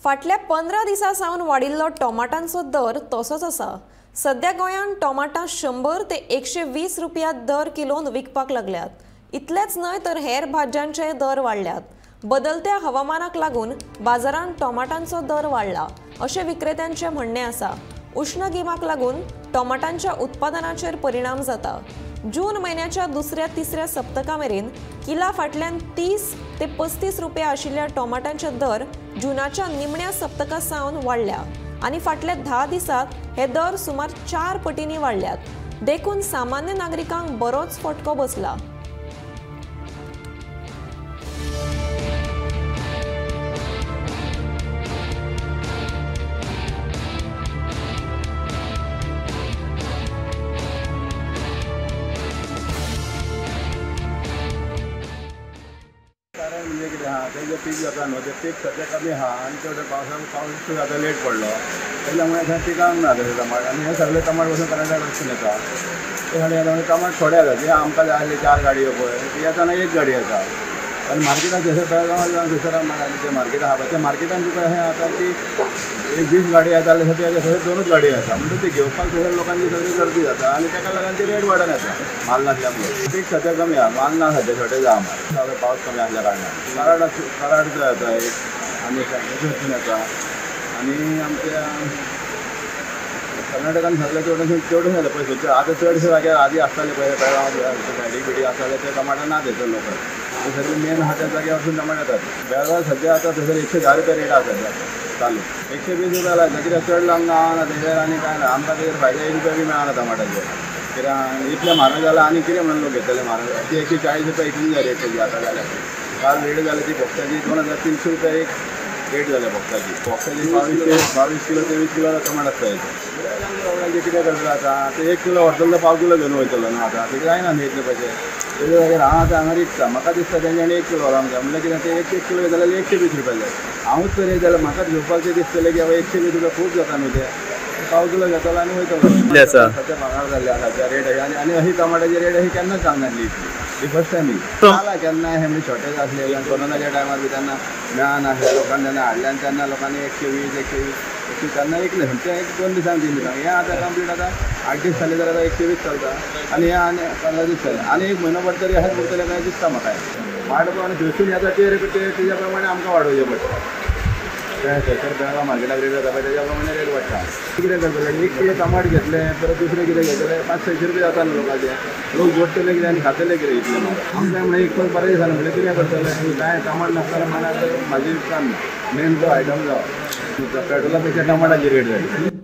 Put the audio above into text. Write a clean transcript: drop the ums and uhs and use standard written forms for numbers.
फाटल्या 15 दिसां सावन वाडिल्लो टोमाटांचो दर तसोच आसा। सध्या गोंयांत टोमाटां 100 ते 120 रुपया दर किलोन विकपाक लागल्यात। इतलेच न्हय तर हेर भाज्यांचे दर वाडल्यात। बदलत्या हवामानाक लागून बाजारांत टोमाटांचो दर वाडला अशें विक्रेत्यांचें म्हणणें आसा। उश्ण गिमाक लागून टोमाटांच्या उत्पादनाचेर परिणाम जाता। जून म्हयन्याच्या दुसऱ्या तिसऱ्या सप्तका मेरेन किला फाटल्यान 30 ते 35 रुपया आशिल्ल्या टोमाटांचे दर जुनाच्या निमण्या सप्तका सावन वाडल्या आनी फाटल्या 10 दिसांत हे दर सुमार 4 पटींनी वाडल्यात। देखून सामान्य नागरिकांक बरोच फटको बसला। कारण म्हणजे कितें आहा, तेजें पीक जाता न्हू, तें पीक सद्या कमी आहा आनी चड पावसान पावस आतां लेट पडलो तेच्या मुळे थंय पिकांक ना तशें टमाट आनी हे सगळे टमाट वचून कर्नाटक वचून येता। ते खातीर टमाट थोडे येता, जे आमकां जाय आसले 4 गाडयो पळय ती येताना 1 गाडी येता। आनी मार्केटान जशें बेळगांव दुसऱ्या जे मार्केट आहा पळय त्या मार्केटान तुका अशें जाता की एक 20 गाडी येता जाल्यार थंय 2 गाडी येता, म्हणटकीर ती घेवपाक थंयसर लोकांची सगळी गर्दी जाता आनी ताका लागून ती रेट वाडून येता माल नासल्या मुळे। पीक सद्या कमी आहा, माल ना सद्या शॉर्टेज आहा, माल पावस कमी आसल्या कारणान कराडचो येता एक आनी थंयसून येता आनी आमच्या कर्नाटकान सगळे चडशे चड जाले पळय खंयचे आतां चडशे जाग्यार आदी आसताले पळय बेळगांव सायडीक बिडी आसताले ते टमाटर ना थंयसर लोकल, ते सगळे मेन आहा त्या जाग्यार वचून टमाटर येतात। बेळगांव सद्या आतां थंयसर 110 रुपया रेट आसा सद्या चालू, 120 रुपया लायता कित्याक चड लागना ना तेजेर आनी कांय ना, आमकां तेजेर फायदो 1 रुपया बी मेळना टमाटाचेर कित्याक इतलें म्हारग जालां आनी कितें म्हणून लोक घेतले म्हारग। ती 140 रुपया इतली जाय रेट तेजी आतां जाल्या, काल रेट जाली ती बोक्साची 2300 रुपया एक रेट जाल्या बोक्साची। बोक्साची 22 किलो 23 किलो टमाट आसता हेजे। कितें करतले आतां ते 1 किलो व्हरतलो तर पाव किलो घेवन वयतलो न्हू, आतां ते जायना न्ही इतले पयशे तेजे जाग्यार हांव आतां हांगा विकता, म्हाका दिसता तेंच्यांनी 1 किलो व्हरोंक जाय, म्हणल्यार कितें ते 1 किलो घेतले जाल्यार 120 रुपया जाय। हांवूच तर जाल्यार म्हाकाच घेवपाक तें दिसतलें की बाबा 120 रुपया खूब जाता न्हू, ते पाव किलो घेतलो आनी वयतलो। सद्या भांगर जाल्ले आसा सद्या रेट अशी आनी अशी टमाटाची रेट अशी केन्नाच सांगनासली इतली, ही फर्स्ट टायम ही जाला केन्ना हे म्हणजे शॉर्टेज आसली आनी कोरोनाच्या टायमार बी तेन्ना मेळनासलें लोकांनी, तेन्ना हाडलें आनी तेन्ना लोकांनी 120 120 तेन्ना विकलें खंयचे 1-2 दिसान 3 दिसांक। हें आतां कंप्लीट आतां 8 दीस जाले जाल्यार आतां 120 चलता आनी हें आनी 15 दीस जाले आनी 1 म्हयनो भर तरी अशेंच उरतलें काय दिसता म्हाका। वाडप आनी थंयसून येता ते तेज्या प्रमाणे आमकां वाडोवचें पडटा, तें थंयसर बेळगांव मार्केटाक रेट जाता पळय तेज्या प्रमाणे रेट वाडटा। कितें करतलें 1 किलो टमाट घेतलें परत दुसरें कितें घेतलें 500-600 रुपया जाता न्हू लोकांचे, लोक जोडटले कितें आनी खातले कितें इतलें म्हारग। आमकां म्हणल्यार एक पण बरें दिसना म्हणल्यार कितें करतलें, कांय टमाट नासतना मानार भाजी विकता मेन जो आयटम जावं पेट्रोला पेक्षा टमाटाची रेट जाली।